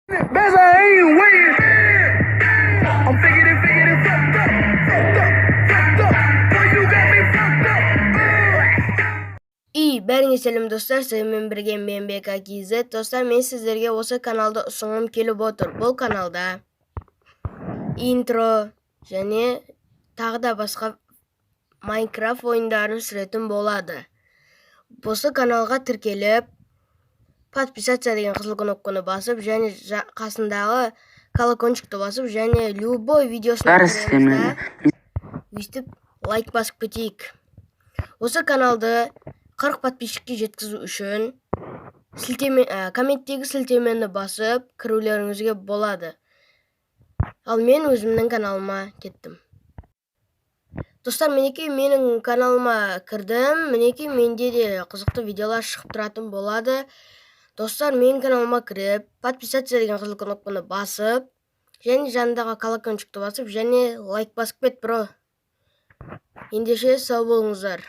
Best I ain't waiting. I'm figured it, figured it, fucked up, fucked up, fucked up. Boy, you got me fucked up. И бәріңе сәлем, достар! Сіздермен бірге мен, Бека KZ. Достар, мен сіздерге осы каналды ұсынғым келіп отыр. Бұл каналда интро және тағы да басқа Майнкрафт ойындарын түсіретін болады. Осы каналға тіркеліп, подписаться деген қызыл кнопканы басып және қасындағы колокольчикті басып және любой видеосына Бәрі кіреміз сіздермен да, өйстіп лайк басып кетейік. Осы каналды 40 подписчикке жеткізу үшін сілтеме, комменттегі сілтемені басып кірулеріңізге болады. Ал мен өзімнің каналыма кеттім. Достар, мінекей, менің каналыма кірдім. Мінекей, менде де қызықты видеолар шығып тұратын болады. Достар, менің каналыма кіріп, подписаться деген қызыл кнопканы басып және жанындағы колокольчикті басып және лайк басып кет, бро. Ендеше, сау болыңыздар.